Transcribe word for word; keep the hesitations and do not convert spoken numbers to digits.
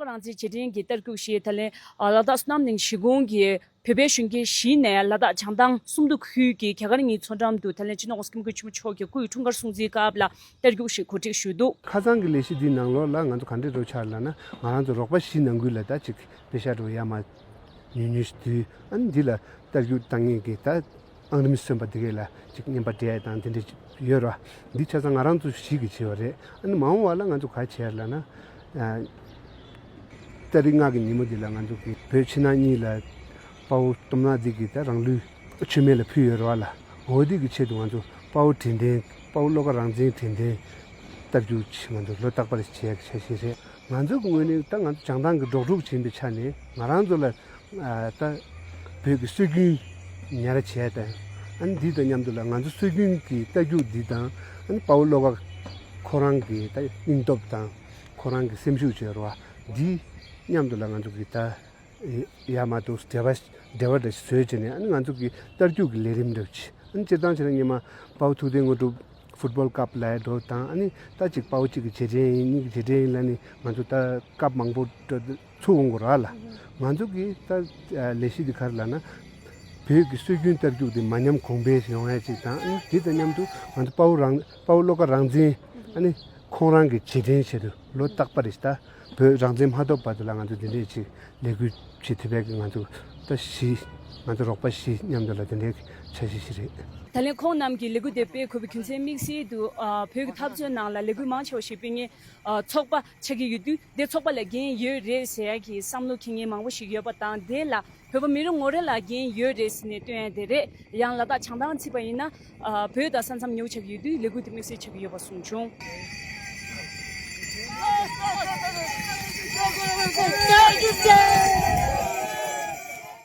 རང་བཙན་རྗེས་དྲན་གྱི་རྟ་རྒྱུག་ཞེས་ད་ལན་ལ་དྭགས་བསོད་ནམས་གླིང་གཞིས་ཁོངས་ཀྱི་བོད་པའི་གཞོན་སྐྱེས་བཞི་ནས་ལ་དྭགས་བྱང་ཐང་སུམ་མདོ་ཁུལ་གྱི་རྒྱ་གར་གཉིས་མཚོ་འགྲམ་དུ་ད་ལན་སྤྱི་ནོར་༸གོང་ས་༸སྐྱབས་མགོན་ཆེན་པོ་མཆོག་གི་སྐུའི་འཁྲུངས་སྐར་སྲུང་བརྩིའི་སྐབས་ལ་རྟ་རྒྱུག་ཞེས་གོ་སྒྲིག་ཞུས་འདུག་ཁ་སང་གི་ལས་གཞི་འདིའི་ནང་ལོགས་ལ་ང་ཚོ་ག་འདྲས་འགྲོ་ཆགས་ལབ་ན། ང་རང་ཚོ་རོགས་པ་བཞི་ནང་ཁུལ་ལ་ད་ཅིག་པེ་ཤག་འགྲོ་ཡ་མ་ཉུང་ཉུང་ཞིག་དུས། ཨ་ནི་འདི་ལ་རྟ་རྒྱུག་བཏང་མཁན་གྱི་ད་ཨང་རིམ་སོན་པ་འདི་གས་ལ་ཅིག་རྔན་པ་སྤྲད་དང་དེ་འདྲས་ཡོད་ར། འདི་ཆ་ཚང་ང་རང་ཚོ་བཞི་གིས་བྱས་པ་རེད། ཨ་ནི་མ་འོངས་པ་ལ་ང་ཚོ་ག་བྱས་ལབ་ན། ཨ། ཏ་རིག་ལྔ་གི་ཉིན་མོ་འདི་ལ་ང་ཚོ་གི་བོད་ཕྱི་ནང་གཉིས་ལ་དཔའ་བོ་སྟོབས་ན་འདི་གི་ད་རང་ལུས་མཆོད་མེ་ལ་ཕུལ་ཡོད་ར་བ་ལ། འོ་འདི་གི་ཆེད་དུ་ང་ཚོ་དཔའ་བོ་དྲིན་དྲན་དཔའ་བོ་བློ་དགའ་རང་བཙན་དྲིན་དྲན་རྟ་རྒྱུག་ཅིག་ང་ཚོ་ལོ་རྟག་པར་བྱེད་ཡག་གི་འཆར་གཞི་རེད། ང་ཚོ་གི་ངོས་ནས་ད་ང་ཚོ་བྱང་ཐང་གི་འགྲོ་དྲུག་ཕྱིན་པའི་ཆ་ནས་ང་རང་ཚོ་ལ་ཨ། ད་བོད་ཀྱི་སྲོལ་རྒྱུན་ཉར་བྱས་དང་། ཨ་ནི་འདི་དང་མཉམ་དུ་ལ་ང་ཚོ་སྲོལ་རྒྱུན་གྱི་རྟ་རྒྱུག་འདི་དང་། ཨ་ནི་དཔའ་བོ་བློ་དགའ་ཁོ་རང་གི་ད་སྙིང་སྟོབས་དང་ཁོ་རང་གི་སེམས་ཤུགས་བྱས་ར་བ་འདི་མཉམ་དུ་ལ་ང་ཚོ་གི་ད་ཡ་མ་གཏོགས་འབྲེལ་བ་འབྲེལ་བ་འདྲ་ཞིག་བཟོས་བྱས་ནས། ཨ་ནི་ང་ཚོ་གི་རྟ་རྒྱུག་གི་ལས་རིམ་འདྲ་ཅིག་ཨ་ནི་སྤྱིར་བཏང་བྱས་ན་སྔོན་མ་དཔའ་བོ་ཐུབ་བསྟན་དངོས་གྲུབ་ཕུཊ་བོལ་ཀབ་ལ་འགྲོ་དང་། ཨ་ནི་ད་ཅིག་དཔའ་བོ་གཅིག་གི་རྗེས་དྲན་ཡིན། གཉིས་ཀྱི་རྗེས་དྲན་ཡིན་ལབ་ནས་ང་ཚོ་ད་ཀབ་མང་པོ་འགྲོ་ཚུགས་འོང་གི་ར་ལ། ང་ཚོ་གི་ད་ལས་གཞི་འདི་ག་རེ་ལབ་ན། བོད་ཀྱི་སྲོལ་རྒྱུན་རྟ་རྒྱུག་འདི་མ་ཉམས་གོང་འཕེལ་ཡོང་ཡ་ཅིག་དང་། ཨ་ནི་འདི་དང་མཉམ་དུ་ང་ཚོ་དཔའ་བོ་རང་དཔའ་བོ་བློ་དགའ་རང་བཙན། ཨ་ནི་ཁོང་རང་གི་རྗེས་དྲན་ཆེད་དུ་ལོ་རྟག་པར་རེ་ད་བོད་རང་བཙན་མ་ཐོབ་བར་དུ་ལ་ང་ཚོ་འདི་འདྲས་ཅིག་ལས་འགུལ་བྱེད་ཐུབ་པའི་གི་ང་ཚོ་ད་བཞི། ང་ཚོ་རོགས་པ་བཞི་མཉམ་དུ་ལ་དེ་འདྲའི་འཆར་གཞི་ཞིག་རེད། ད་ལན་ཁོང་རྣམས་ཀྱིས་ལས་འགུལ་དེ་སྤེལ་དགོས་པའི་རྒྱུ་མཚན་དམིགས་བསལ་དུ་ཨ། བོད་ཀྱི་འཐབ་རྩོད་ནང་ལ་ལས་འགུལ་མང་ཆེ་བ་ཞིག་སྤེལ་མཁན་ཨ། ཚོགས་པ་ཆགས་ཀྱི་ཡོད་དུས། དེ་ཚོགས་པ་ལ་འགན་ཡོད་རེད་ཟེར་ཡ་གི་བསམ་བློ་འཁྱེར་མཁན་མང་པོ་ཞིག་ཡོད་པ་དང་། དེ་ལ་བོད་པ་མི་རེ་ངོ་རེ་ལ་འགན་ཡོད་རེད་ཟེར་ནས་སྟོན་ཡ་དེ་རེད། ཡང་ལ་དྭགས་བྱང་ཐང་བརྩིས་པ་ཡིན་ན་ཨ། བོད་དང་ས་མཚམས་ཉེ་བོ་ཆགས་ཀྱི་ཡོད་དུས་ལས་འགུལ་དེ་དམིགས་བསལ་ཆགས་ཀྱི་ཡོད་པ་གསུངས་བྱུང་།